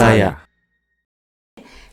Зая.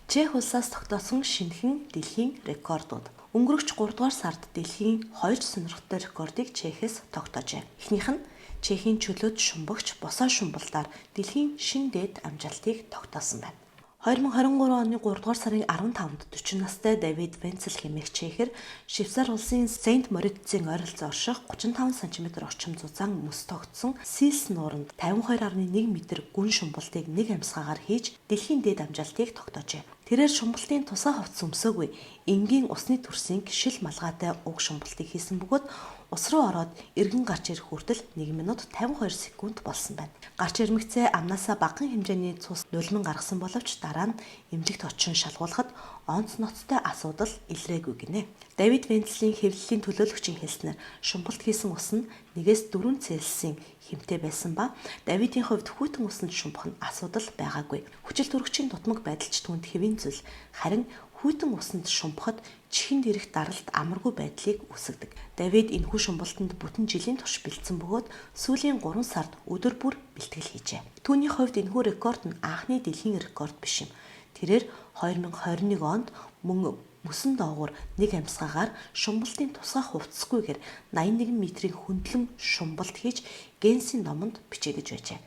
Чех улсаас тогтоосон шинэхэн дэлхийн рекордууд. Өнгөрөгч 3 дугаар сард дэлхийн хоёр сонирхолтой рекордыг Чехээс тогтоожээ. Эхнийх нь Чехийн чөлөөт шумбагч босоо шумбалтаар дэлхийн шин дээд амжилтыг тогтоосон байна. 2023 оны 3 дугаар сарын 15-нд 40 настай Давид Венцел хэмээх чехэр Швейцар улсын Сент Морицын ойролцоо орших 35 см орчим зузаан мөс тогтсон Силс нууранд 52.1 м гүн шумбалтыг нэг амьсгаагаар хийж дэлхийн дээд амжилтыг тогтоожээ. Тэрээр шумбалтын тусгай хувцас өмсөөгүй энгийн усны төрсийн шил малгайтай уг шумбалтыг хийсэн бөгөөд ус руу ороод эргэн гарч ирэх хүртэл 1 минут 52 секунд болсон байна. Гарч ирмэгцээ амнаасаа багахан хэмжээний цус нулиман гаргасан боловч дараа нь эмнэлэгт очин шалгуулахад онц ноцтой асуудал илрээгүй гинэ. Давид Венцлийн хэвлэлийн төлөөлөгчийн хэлснээр шумбалт хийсэн ус нь 1-4 Цельсийн хэмтэй байсан ба Давидын хувьд хүйтэн усанд шумбах нь асуудал байгаагүй. Хүчил төрөгчийн дутмаг байдал ч түүнд хэвийн зүйл. Харин хүйтэн усанд шумбахад чихэнд ирэх даралт амаргүй байдлыг үүсгэдэг. Давид энэхүү шумбалтанд бүтэн жилийн турш бэлдсэн бөгөөд сүүлийн 3 сард өдөр бүр бэлтгэл хийжээ. Түүний хувьд энэхүү рекорд нь анхны дэлхийн рекорд биш юм. Тэрээр 2021 онд мөн мөсөн доогуур нэг амьсгаагаар шумбалтын тусгай хувцасгүйгээр 81 метрийн хөндлөн шумбалт хийж Генсийн номонд бичигдэж байжээ.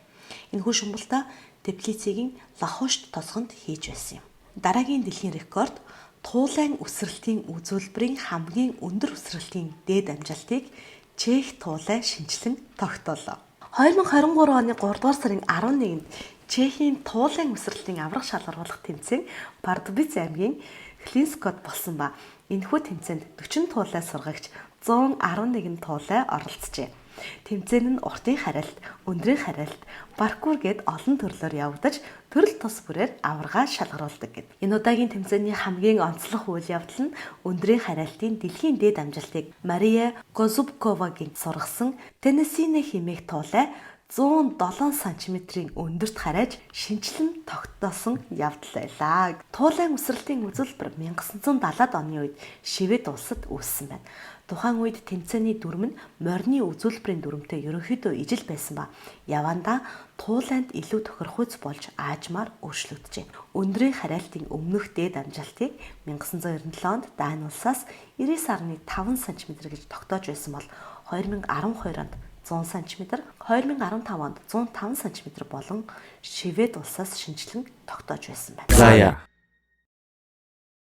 Энэхүү шумбалтаа Теплицгийн Лахошт тосгонд хийж байсан юм. Дараагийн дэлхийн рекорд туулайн үсрэлтийн үзүүлбэрийн хамгийн өндөр үсрэлтийн дээд амжилтыг Чех туулай шинэчлэн тогтоолоо. 2023 оны 3 дугаар сарын 11-нд Чехийн туулайн үсрэлтийн аварга шалгаруулах тэмцээн Пардубиц аймгийн Хлинскод болсон ба энэхүү тэмцээнд 40 туулай сургагч 111 туулай оролцжээ. Тэмцээн нь уртын харилт, өндрийн харилт, паркур гээд олон төрлөөр явагдаж төрөл тус бүрээр аварга шалгаруулдаг гэд. Энэ удаагийн тэмцээний хамгийн онцлог үйл явдал нь өндрийн харилтын дэлхийн дээд амжилтыг Мария Козубковагийн сургасан Теннессине хэмээх туулай 107 см-ийн өндөрт харайж шинэчлэн тогтоосон явдал байлаа. Туулайн үсрэлтийн үзүүлбэр 1970-ад оны үед Швед улсад үүссэн байна. Тухайн үед тэмцээний дүрэм нь морины үзүүлбэрийн дүрэмтэй ерөнхийдөө ижил байсан ба явандаа туулайнд илүү тохирохуйц болж аажмаар өөрчлөгдөжээ. Өндрийн харайлтын өмнөх дээд амжилтыг 1997 онд Дани улсаас 99.5 см гэж тогтоож байсан бол 2012 онд 100 см, 2015 онд 105 см болон Швед улсаас шинэчлэн тогтоож байсан байна. Зая.